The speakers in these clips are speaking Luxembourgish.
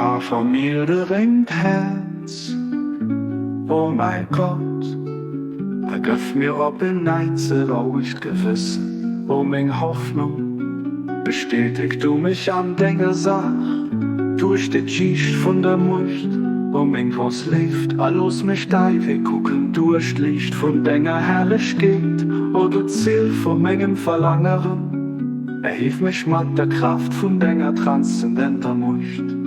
Schaf a mir e rengt Häerz, o mäi Gott, a gëff mir op en Neits e rouegt Gewëssen, o meng Hoffnung. Bestäteg du mech an denger Saach duerch de Geescht vun der Muecht, o meng grouss Léift, a looss mech däi Wee kucken duerch d'Liicht vun denger Herrlechkeet, o du Ziel vu mengem Verlangeren. Erhief mech mat der Kraaft vun denger transzendenter Muecht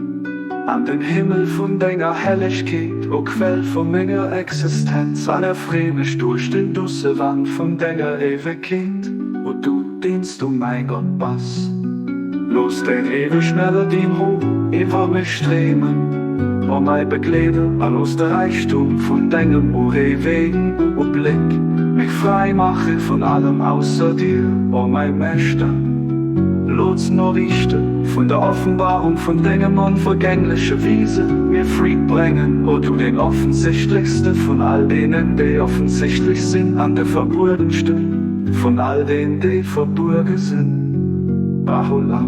an den Himmel vun denger Hellegkeet, o Quell vu menger Existenz, an erfree mech duerch den duusse Wand vun denger Éiwegkeet, o du, deen s du mäi Gott bass. Looss deng éiweg Melodien ro iwwer mech stréimen, o mäi Begleeder, a looss de Räichtum vun dengem ureewegen Ubléck mech fräi maache vun allem ausser dir, o mäi Meeschter. Looss d'Noriichte vun der Offenbarung vun dengem onvergängleche Wiese mir Freed bréngen, o du deen offensichtlechste vun all deenen, déi offensichtlech sinn, an de verbuergenste vun all deenen, déi verbuerge sinn. Baha'u'llah.